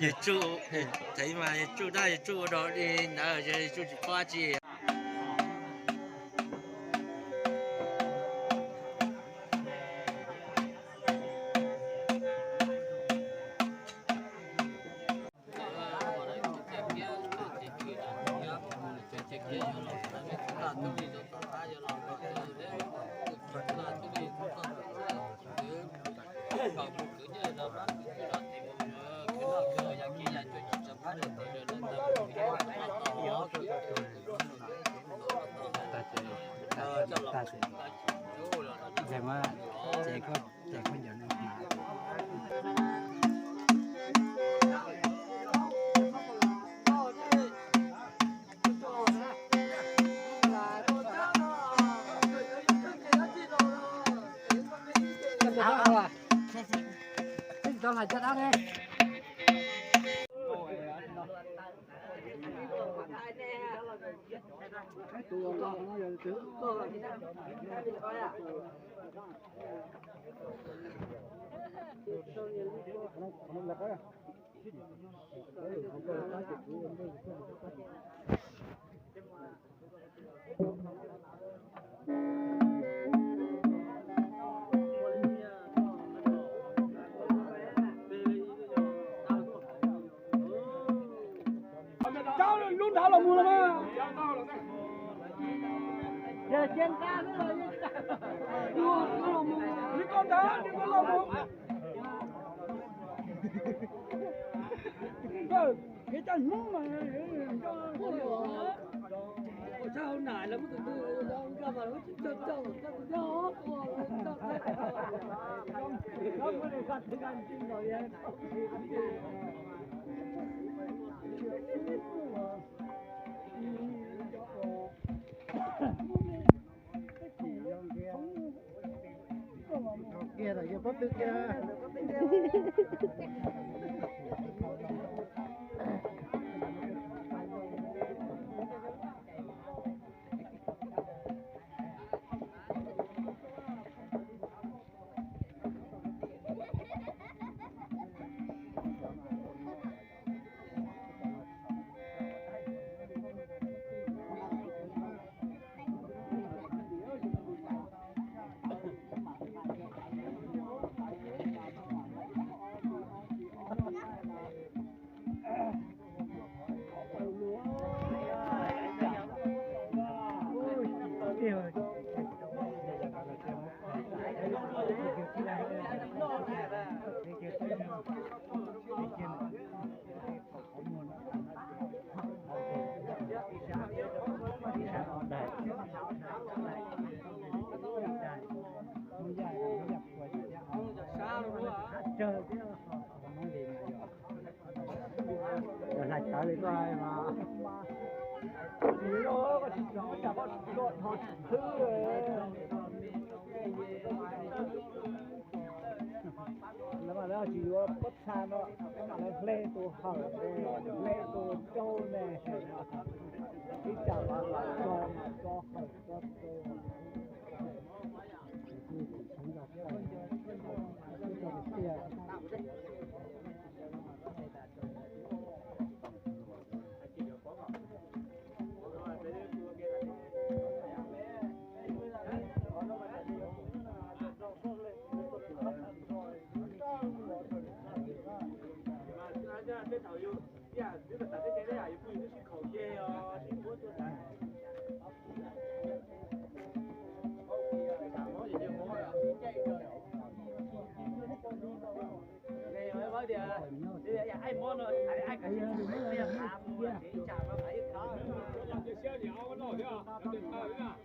Yawg Tsuj, thaum ub mas Yawg Tsuj tab, Yawg Tsuj ua dog dig ntawd, Yawg Tsuj tsis paub dab tsi. Lub nrad los mus los mas. Li koj nrad li koj los mus. Kev cai Hmoob mas, ua tshaj hauv nam los muab tus twg, kiag, yog pob tw kiag. Hlais tawv li koj hais mas. Lawv mas lawv tsis yuav pob txha no, lawv mam lawv hle tus hawm, hle tus rau ne. Ib tsam los tso, tso hawm tso rau.